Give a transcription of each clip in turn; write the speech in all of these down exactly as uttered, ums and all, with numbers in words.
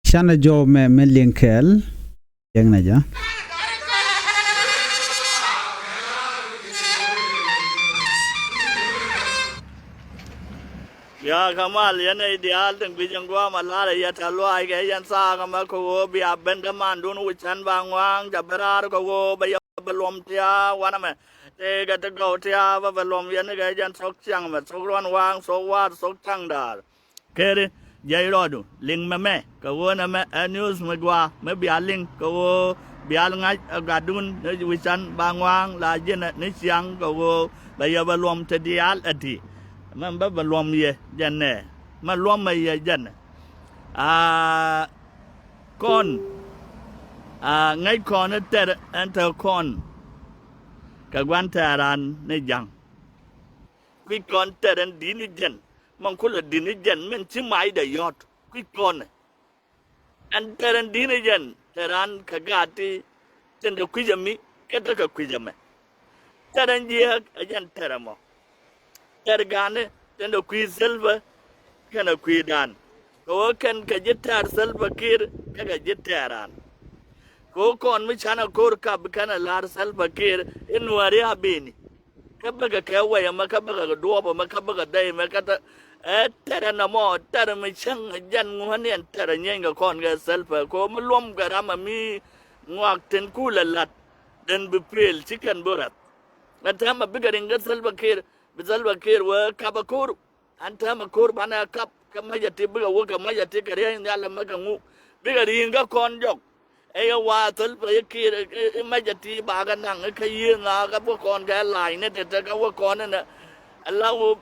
Canɛ jɔw mɛ, mɛ liŋ kɛɛl. Liŋ nɛ jɛ. Bia kɛ mal yɛn nɛy diaal tin guic in gua̱a̱m a lar ɛ yɛ tɛ̈th luaac kɛ yɛn thaak ɛmɛ kɛ ɣöö bia ben kä mandun wi̱c cän ba ŋua̱a̱ŋ ca bi raar kɛ ɣöö bɛ yɛ bɛ luɔm tia̱a̱ wanɛmɛ. Tëëkɛ ti gɔw tia̱a̱ bä bɛ luɔm yɛn kɛ jɛn thok ciaŋ mɛ thok ruɔ̱n waaŋ thok wa̱a̱r thok ca̱ŋ da̱a̱r. Keri jiɛc rɔɔdu liŋ mɛmɛ kɛ ɣöö nɛmɛ ɛ news mi gɔaa mi bia liŋ kɛ ɣöö bia ŋa̱c ɛ gatdun ni wi̱can ba ŋua̱a̱ŋ la ji̱nɛ ni ciaŋ kɛ ɣöö bɛ yɛ bɛ luɔm te diaal ɛ ti. Mɛn bä bɛ luɔm yɛ jɛn nɛ mɛ luɔm mɛ yɛ jɛn. Aa kɔn aa ŋäc kɔn ɛ tɛr ɛn te kɔn kɛ gua̱n tɛɛran ni ja̱ŋ. Kui̱c kɔn tɛr ɛn di̱t ni jɛn mɛn kulɛ di̱t ni jɛn mɛn ci mac dɛ yɔ̱t kui̱c kɔn. Ɛn tɛr ɛn di̱t ni jɛn tɛr an kɛ gaat ti tin dee kui̱c ɛmi kɛ tekɛ kui̱c ɛmɛ. Tɛr ɛn jiääk ɛ jɛn tɛr ɛmɔ. Tɛr ga̱a̱ni tin dee kui̱c Salva kɛnɛ kui̱dan kɛ ɣöö kɛn kɛ ji̱ tɛr Salva Kiir kɛ kɛ ji̱ tɛr an. Kɛ ɣöö kɔn mi canɛ ko̱r kap kɛnɛ la̱r Salva Kiir in nuääri a beni. Kä bäkɛ kɛ wɛy ɛmɛ kä bäkɛ kɛ duɔɔp ɛmɛ kä bäkɛ dɛy ɛmɛ kä ɛ tɛrɛ nɔmɔ tɛrɛ mi cäŋ jɛn ŋuäniɛn tɛrɛ nyieeny kɛ kɔn kɛ Salva Kiir kɛ ɣöö mi luɔm kɛ ram ɛ mi ŋɔak tin kulɛ la̱t. Den bi peel ci kɛn bi rɛth. Ɛ täämɛ bikɛ riŋ kɛ Salva Kiir bi Salva Kiir wee kap ɛ ko̱r. An täämɛ ko̱r banɛ kap kä mac ɛ ti bikɛ wä kɛ mac ɛ ti kɛ riäc nhial ɛmɛ kɛ ŋu bikɛ ri̱i̱ŋ kä kɔn jɔk. Ɛ yɛ wa thil pɛ yɛ Kiir i̱ mac ɛ ti bakɛ naŋ i̱ kä yiëë ŋa̱a̱ kä bä kɔn kɛ la̱a̱c ni tɛtɛ kä wä kɔn inɛ. Ala wä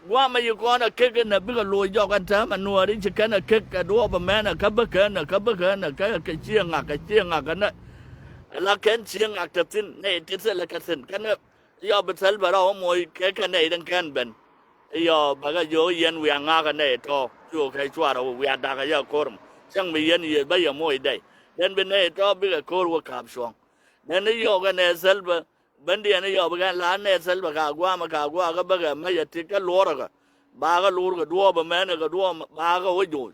guamɛ yi kɔn ɛ kek inɛ bikɛ loc jɔk ɛn täämɛ nuɔɔri ci kɛn ɛ kek kɛ duɔɔp ɛmɛn ɛ kä bä kɛn ɛ kä bä kɛn ɛ kä kɛ cië ŋak kɛ cië ŋak kɛnɛ. Ala kɛn cië ŋak te thi̱n nɛ ti thilɛ kɛ thi̱n kɛnɛ. Yɔ bi thil bɛ rɔ moc kɛ kɛ nɛy tin kɛn ben. Yɔ bɛ kɛ jiök yɛn wiaa ŋa̱kä nɛy tɔ̱ cu kɛ cuarɛ wiaa dakä yɛ ko̱r mɔ cäŋ bi yɛn yiëth bä yɛ moc dɛy. Den bi nɛy tɔ̱ bikɛ ko̱r wä ka̱p cuɔ̱ŋ. Den i̱ yɔk kɛ nɛy thil bɛ bendiɛn i̱ yɔ bi kɛn la nɛy thil bɛ ka gua̱a̱mɛ ka gua̱a̱kä bäkɛ mecɛ ti kä luɔrä kɛ. Bakä luur kɛ duɔɔp ɛmɛn kɛ duɔɔp bakä wä joc.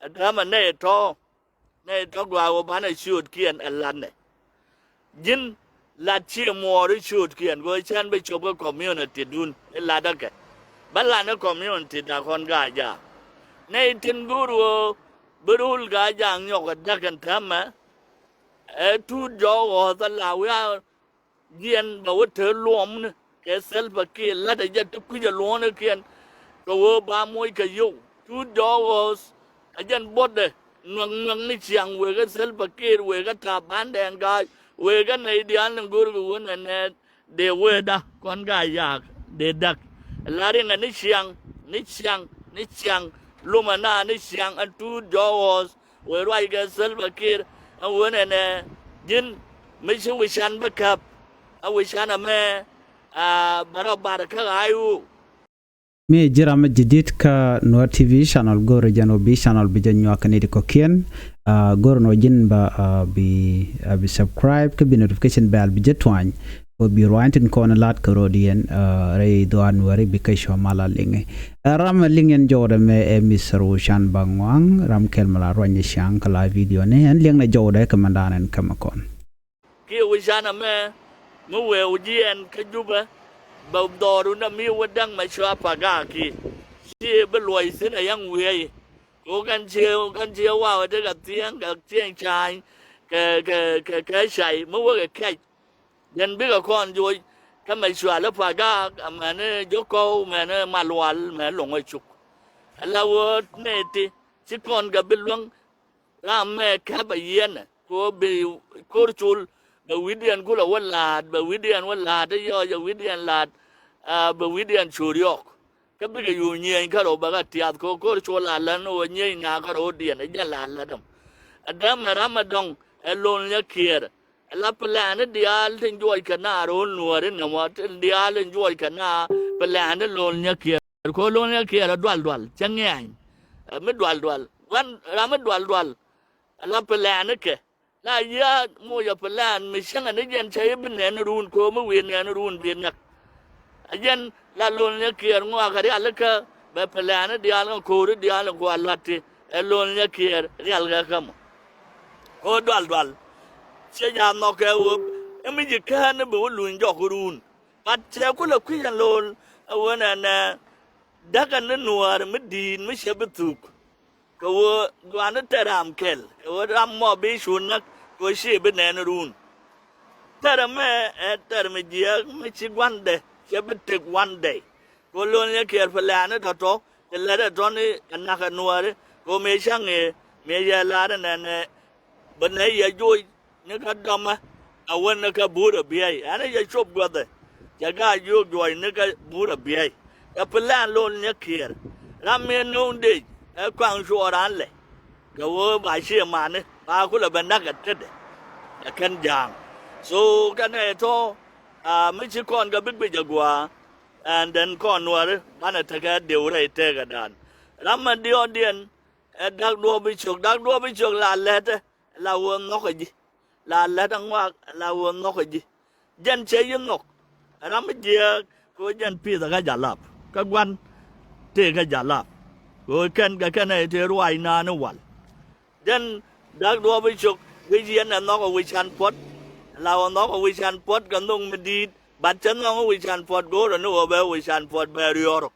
Ɛ täämɛ nɛy tɔ̱. Nɛy tɔ̱ gɔaa wä banɛ ciöötkiɛn ɛ latnɛ. Ji̱n lat ciɛ muɔɔri ciöötkiɛn kɛ ɣöö cän bi cop kä community dun i̱ latdä kɛ. Bä latnɛ community da kɔn Gaajaak. Nɛy tin go̱o̱r ɣöö bi rul Gaajaak nyɔk ɛ däk ɛn täämɛ. Ɛ tuut jɔɔk ɣɔ̱ɔ̱th ala wiaa jiɛn bɛ wä te luɔmni kɛ Salva Kiir la̱tdɛ jɛ ti kui̱cɛ luɔ̱ɔ̱nikiɛn. Kɛ ɣöö ba moc kɛ yio̱w tuut jɔɔk ɣɔ̱ɔ̱th. Ɛ jɛn buɔtdɛ nuäk nuäk ni ciaŋ wëë kä Salva Kiir wëë kä Taban Dɛŋ Ga̱a̱c wëë kä nɛy diaal ni go̱o̱rkɛ ɣöö nɛnɛ dee wëëda kɔn Gaajaak dee däk. La riŋɛ ni ciaŋ ni ciaŋ ni ciaŋ. Lumɛ na ni ciaŋ ɛn tuut jɔɔk ɣɔ̱ɔ̱th. Wëë ruac kɛ Salva Kiir ɛn ɣöö nɛnɛ ji̱n mi ci wi̱can bä käp. Ɛ wi̱can ɛmɛ a bɛ rɔ bar kä ɣaac ɣöö. Mi ji̱ ram mi ji̱ di̱t kä Nuer T V channel go̱o̱rä jɛn ɣöö bi channel bi jɛ nyuak kɛ nɛy ti kɔ̱kiɛn. Go̱o̱rä nɔ ji̱n ba bi bi subscribe kä bi notification bell bi jɛ tuany. Kɛ ɣöö bi ruaacni tin kɔn la̱t kɛ rɔɔdiɛn rɛy dhuaar Nuääri bi kä cuɔ mal a liŋi. Ɛ ram ɛ liŋ yɛn jɔwdɛ mɛ ɛ Mister Wi̱can Baŋ Ŋua̱a̱ŋ ram kɛl mi la ruany ni ciaŋ kɛ la video ni ɛn liɛŋnɛ jɔwdɛ kɛ mɛndan ɛn kämɛ kɔn. Kiɛ wi̱can ɛmɛ mi wëë wi̱c jiɛn kä Jubɛ bɛ dhɔru na mi wä da̱ŋ mɛ cua pagaaki. Ci bi luɔc thi̱n ɛ yäŋ wiee. Ko kɛn cië kɛn cië waw ɛ tekɛ thiɛŋ kɛ thiɛŋ ca̱a̱ny kɛ kɛ kɛ kɛ cay mi wä kɛ kɛc. Jɛn bikɛ kɔn joc kä mɛ cual i̱ pagaak amäni Jokɔw mäni Malual mɛ lo̱ŋ ɛ cuk. Ala ɣöö nɛy ti ci kɔn kɛ bi luäŋ ram mɛ kɛp a yiɛnɛ kɛ ɣöö bi ko̱r col bɛ wi̱cdiɛn kulɛ wä la̱a̱t bɛ wi̱cdiɛn wä la̱a̱t i̱ yɔɔc ɛ wi̱cdiɛn la̱a̱t. Bɛ wi̱cdiɛn cor yɔɔk. Kä bikɛ yo̱o̱ nyieny kärɔw bɛ kɛ tiath kɛ ɣöö ko̱r col a lät ni ɣöö nyieny na kärɔw diɛn ɛ jɛn la lät ɛm. Ɛ dämɛ ram ɛ dɔ̱ŋ ɛ lo̱l nyɛ kiɛɛr. Ɛ la plan ni diaal tin juɔc kɛ na ro̱o̱l nuääri nɛmɔ tin diaal tin juɔc kɛ na plan ni lo̱l nyɛ kiɛɛr. Kɛ ɣöö lo̱l nyɛ kiɛɛr ɛ dual dual cɛ ŋiany. Ɛ mi dual dual wan ram mi dual dual. Ɛ la plan ni kɛ la yia moc ɛ plan mi cäŋɛ ni jɛn cɛ i̱ bi nɛn run kɛ ɣöö mi wi̱i̱ nɛn run bi näk. Ɛ jɛn la lo̱l nyɛ kiɛɛr ŋɔakɛ rialikä bɛ plan ni diaal ŋä ko̱ri diaal in kua la̱t ti. ɛ Lol Nyakiɛɛr rial kɛ kä mɔ. Ɣöö dual dual ciɛ jaa nhɔk kɛ ɣöö ɛ mi ji̱ kään ni bi wä luny jɔk ruun. But cɛ kulɛ kui̱c ɛn Lol ɛ ɣöö nɛnɛ däkɛ ni Nuäär mi di̱i̱t mi cɛ bi thuk. Kɛ ɣöö gua̱a̱ni tɛr ram kɛl kɛ ɣöö ram mɔ bi cu näk kɛ ɣöö ci bi nɛn ruun. Tɛr ɛmɛ ɛ tɛr mi jiääk mi ci gua̱ndɛ cɛ bi tek one day. Kɛ ɣöö Lol Nyakiɛɛr pɛ lɛ̈ɛ̈ni tɔ̱tɔ̱ cɛ lät ɛ tɔ̱ni ɛ na̱k ɛ Nuääri kɛ ɣöö mëë cäŋ ëë mëë yɛ la̱r ɛ nɛnɛ bä nɛ yɛ joc ni kä dɔmä a wän ni kä buur a biɛy ɛn yɛ cop guäthɛ. Cɛ gaa jiök juɔc ni kä buur a biɛy. Ɛ pɛ lɛn Lol Nyakiɛɛr ram mi no̱o̱ŋ dec ɛ kuaŋ cuɔɔr an lɛ kɛ wee ba ciɛ mani ba kulɛ bɛ näk ɛ tetdɛ. Ɛ kɛn ja̱a̱ŋ so kɛn ɛ tɔ̱ a mi ci kɔn kɛ bi guic a gua̱a̱. And then kɔn Nuääri banɛ tekɛ diw rɛy tekɛ dan ram mɛ diɔɔdiɛn. Ɛ dak duɔɔp bi cök dak duɔɔp bi cök la lɛtɛ la wee nhɔk ɛ ji̱. La lɛt aŋuak la wee nhɔk ɛ ji̱. Jɛn cɛ yi nhɔk ram mi jiääk kɛ wee jɛn pith ɛ kä jalap kä gua̱n tëë kä jalap. Kɛ wee kɛn kɛ kɛn ɛ tëë ruac naan i̱ wal. Jɛn dak duɔɔp bi cök wi̱c yɛn ɛ nhɔk ɛ wi̱c can puɔt. La wee nhɔk ɛ wi̱c can puɔt kɛ nhök mi di̱i̱t. Bat cɛ nhɔk ɛ wi̱c can puɔt go̱o̱rɛ ni wee bɛ wi̱c can puɔt bɛ riɔ̱ɔ̱r.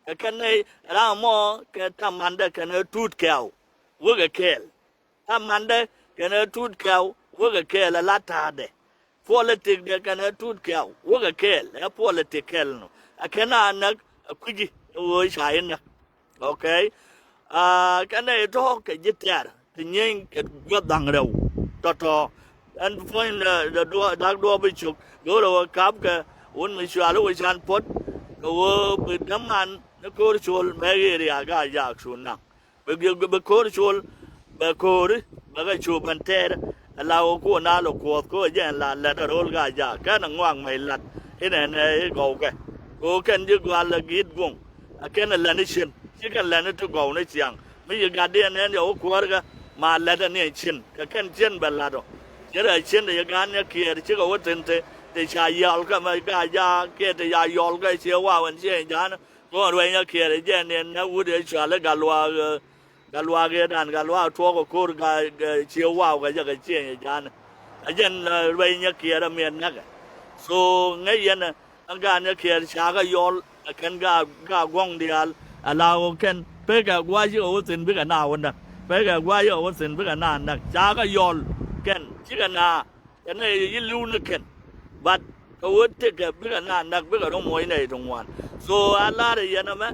Kɛ kɛn nɛy ram mɔ kɛ tamandɛ kɛn ɛ tuut kɛw wekɛ kɛɛl. Tamandɛ kɛn ɛ tuut kɛw wekɛ kɛɛl ɛ la ta̱a̱dɛ. Puɔlitikdɛ kɛn ɛ tuut kɛw wekɛ kɛɛl ɛ puɔlitik kɛl nɔ. Ɛ kɛn a näk ɛ kui̱ci ɛ ɣöö ca inä. Okay. Aa kɛn ɛ itɔ̱ kɛ ji̱ tɛ̈r ti nyieny kɛ gua̱th dhaŋ rɛw tɔ̱tɔ̱. Ɛn puɔ̱ny dak duɔɔp bi cök go̱o̱rɛ wä ka̱p kɛ wun mi cuali wä can puɔ̱t kɛ wä bi däman ni ko̱r col mɛ ɣeer ya ga jaak cu naŋ. Bi bi ko̱r col bɛ ko̱ri bɛ kɛ cu bɛn tɛɛr. Ala wä kuɔ na lɔ kuɔth ko̱ jɛn la lɛt a ro̱l ga jaak kɛn a ŋuak mɛ lat inɛn ɛ gɔw kɛ. Kɛ wä kɛn ji̱ gual a gi̱i̱t guɔ̱ŋ. A kɛn a lɛn i̱ cin ci kɛn lɛn i̱ ti gɔw ni ciaŋ. Mi ci gatdiɛn ɛn yɛ wä kuäärkä ma lɛt ɛn yɛ cin kɛ kɛn cin bɛ la̱t ɔ. Ci rɛ cin ti ci gaat ni kiɛɛr cikɛ wä tin ti ti ca yɔl kä mɛ ka jaak kiɛ ti ca yɔl kä ciɛ waw ɛn ciɛ ja̱a̱n. Kɔn ruɛny a kiɛɛr jɛn yɛn nɛ wut yɛ cual i̱ gat luaak. Gat luaak yɛ dan gat luaak tuɔɔk ɛ ko̱r ka ciɛ waw kɛ jɛ kɛ ciɛ ja̱a̱n. A jɛn ruɛny a kiɛɛr a miɛn näkɛ. So ŋäc yɛn ɛ Ɛn gaat ni kiɛɛr ca kä yɔl ɛ kɛn gaat gaat guɔ̱ŋ diaal. Ala ɣöö kɛn pekɛ gua̱a̱c cikɛ wä thi̱n bikɛ na wä näk pekɛ gua̱a̱c cikɛ wä thi̱n bikɛ na näk ca kä yɔl. Kɛn cikɛ na kɛn nɛ yi li̱w ni kɛn. But kɛ wä tekɛ bikɛ na näk bikɛ rɔ moc nɛ yi ti ŋuan. So a lar ɛ yɛn ɛmɛ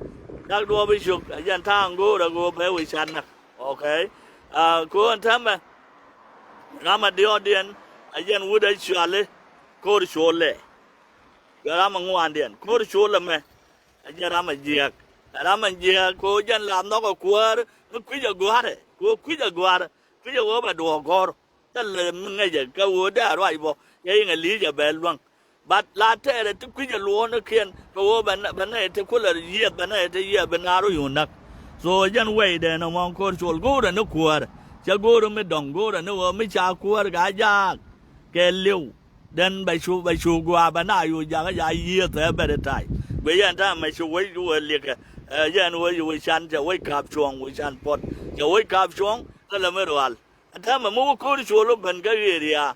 dak duɔɔp bi cök ɛ jɛn ta̱a̱ŋ go̱o̱r ɛ go̱o̱r bɛ wi̱c ca näk. Okay. Ko̱o̱n täämɛ ram a diɔɔdiɛn ɛ jɛn wut ɛ cuali ko̱o̱r cuɔl lɛ. Kɛ ram a ŋuandiɛn ko̱r col ɛmɛ. Ɛ jɛn ram a jiääk ɛ ram a jiääk kɛ ɣöö jɛn la nhɔk ɛ kuäär mi kui̱c ɛ gua̱a̱rɛ kɛ ɣöö kui̱c ɛ gua̱a̱rɛ kui̱c ɛ ɣöö bɛ duɔɔk gɔ̱r. Thilɛ mi ŋäcɛ kɛ ɣöö dee a ruac bɔ cɛ iŋɛ li̱i̱c ɛ bɛ luäŋ. But la tɛɛrɛ ti kui̱c ɛ luɔ̱ɔ̱nikiɛn kɛ ɣöö bɛ nɛ ti kulɛ yiɛth bɛ nɛ ti yiɛth bi naar ɔ yuun näk. So jɛn wɛydɛn ɛmɔ ko̱r col go̱o̱rɛ ni kuäärɛ cɛ go̱o̱rɛ mi dɔ̱ŋ go̱o̱rɛ ni ɣöö mi ca kuäär ka jaak. Kɛ li̱w den bɛ cu bɛ cu gua̱a̱ bɛ na yoc jakä ja yiëë thɛɛ bɛt i̱ ta̱y. Guic yɛn ta̱a̱ mɛ ci wec wee liɛkɛ. Ɛ yɛn wec wec can cɛ wec ka̱p cuɔ̱ɔ̱ŋ wec can puɔ̱t cɛ wec ka̱p cuɔ̱ɔ̱ŋ. Thilɛ mi rual ɛ ta̱a̱ mɛ mi wä ko̱r cuɔl wä ben kä ɣeer ya̱a̱.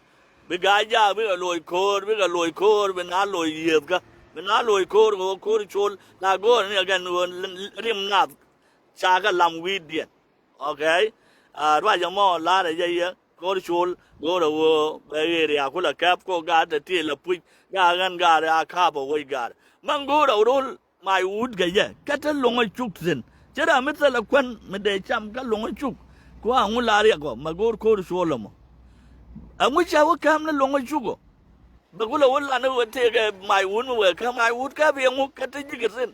Bi ga̱a̱c jaak bikɛ loc ko̱o̱r bikɛ loc ko̱o̱r bi na loc yiëëthkä. Bi na loc ko̱o̱r kɛ wä ko̱r cuɔl la go̱o̱r ni ɛ gɛn ɣöö rim nath. Ca kɛ lam wi̱i̱diɛn. Okay. Ruac ɛmɔ la̱rä jɛ yɛ ko̱r col go̱o̱rä ɣöö bɛ ɣeer ya kulɛ kɛp kok gaat te ti lɛ puc gaat ɣän gaat a ka̱a̱p ɛ wec gaat. Mɛn go̱o̱rä rol mac wut kɛ jɛ kä te lo̱ŋä cuk thi̱n. Ci ram mi thilɛ kuän mi dee cam kä lo̱ŋä cuk. Ku a ŋu la riɛk ɔ mɛ go̱o̱r ko̱r col ɛmɔ. Ɛŋu ca wä kɛm ni lo̱ŋä cuk ɔ. Bɛ kulɛ wä lan ni wä tëëkɛ mac wut mi wee kɛm mac wut kɛp yɛ ŋu kä te ji̱k thi̱n.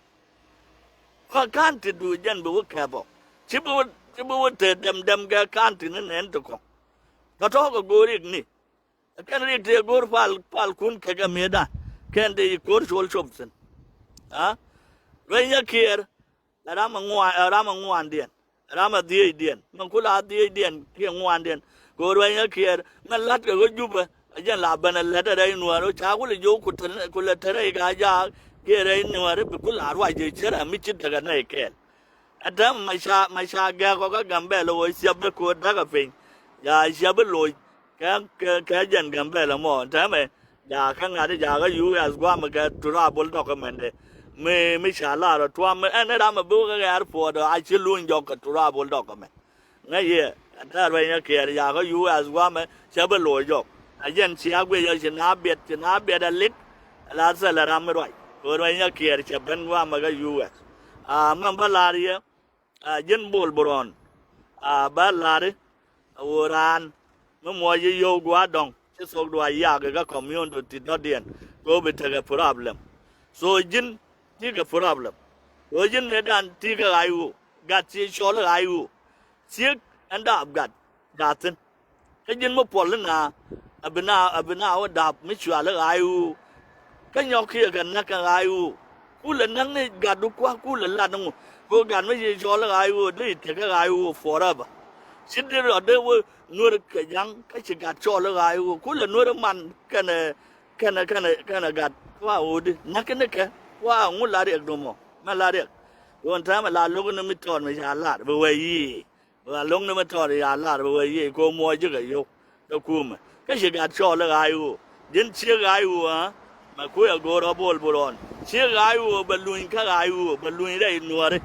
Kä ka̱n ti duuc jɛn bi wä kɛp ɔ ci bi wä ci bi wä te dɛm dɛm kɛ ka̱n ti ni nɛn ti kɔ̱ŋ. Tɔ̱tɔ̱ kɛ go̱o̱r rik ni. Kɛn rik ti go̱o̱r pal pal kun kɛ kɛ mi̱eetdan kɛn ti ko̱r col cop thi̱n. A rueny ɛ kiɛɛr. Ɛ ram ɛ ŋuan ɛ ram ɛ ŋuandiɛn. Ram a dhiecdiɛn mɛn kula a dhiecdiɛn kiɛ ŋuandiɛn. Kɛ ɣöö rueny a kiɛɛr mɛn la̱t kɛ ɣöö jupɛ a jɛn la ben a lät a rɛy nuäär ɣöö ca kulɛ jiök ku lɛ te rɛy ka jaak kiɛ rɛy nuäär bi kula a ruac jɛ cär a mi ci tekɛ nɛy kɛɛl. Ɛn täämɛ ma ca, ma ca gɛk kɔ kä Gambɛl ɣöö ciɛ bi ko̱o̱t däkä piny. Ya ciɛ bi loc kɛ, kɛ, kɛ jɛn Gambɛl ɛmɔ. Ɛn täämɛ jakä ŋa̱t jakä U S guamɛ kɛ travel document. Mi, mi ca lar ɔ tuam ɛn ram mi bi wä kɛ airport ɔ a ci luny jɔk kɛ travel document. Ŋäc yɛ, ɛn tɛ̈r rueny ɛ kiɛɛr jakä U S guamɛ cɛ bi loc jɔk. A jɛn cia guic ɔ ci na biɛt, ci na biɛt a lik. La thilɛ ram mi ruac kɛ rueny ɛ kiɛɛr cɛ ben guamɛ kä U S. A mɛn bä lar yɛ, a ji̱n Bol Bron. A bä lar i̱ a ɣöö raan mi muɔc i̱ yio̱w gua̱a̱r dɔ̱ŋ ci thok duac yak ikä community dɔ̱diɛn kɛ ɣöö bi tekɛ problem. So ji̱n ti̱i̱ kɛ problem. Kɛ ɣöö ji̱n mëëdan ti̱i̱ kɛ ɣa̱c ɣöö gat ci cɔl i̱ ɣa̱c ɣöö thiek ɛn daap gat. Gathin. Kä ji̱n mi puɔl i̱ na a bi na, a bi na wä dap mi cual i̱ ɣa̱c ɣöö. Kä nyɔk kiɛ kɛ näk kɛ ɣa̱c ɣöö. Kulɛ näk ni gatdu kua̱r kulɛ lat ni ŋu. Kɛ ɣöö gat mi ci cɔl i̱ ɣa̱c ɣöö dee i̱ tekɛ ɣa̱c ɣöö forever. Ci dee rɔ dee wä nuer kɛ ja̱ŋ kä ci gat cɔl i̱ ɣa̱c ɣöö kulɛ nuer i̱ man kɛnɛ, kɛnɛ, kɛnɛ, kɛnɛ gat. Kua ɣöödi näk kɛ ni kɛ kua ŋu la riɛk domɔ mɛ la riɛk. Ɣöö ɛn täämɛ la lo̱k ni mi tɔɔt mi ca lar bi wee yiëë. Bɛ ɣän lo̱ŋni mi tɔɔt ya lar bɛ wee yiëë ko̱ muɔc ji̱ kɛ yio̱w. Kä kumɛ kä ci gat cɔɔl i̱ ɣaac ɣöö ji̱n ciek ɣaac ɣöö ɣä. Mɛ kui̱ a go̱o̱r ɣä Bol Bron ciek ɣaac ɣöö bɛ luny kä ɣaac ɣöö bɛ luny rɛy nuääri.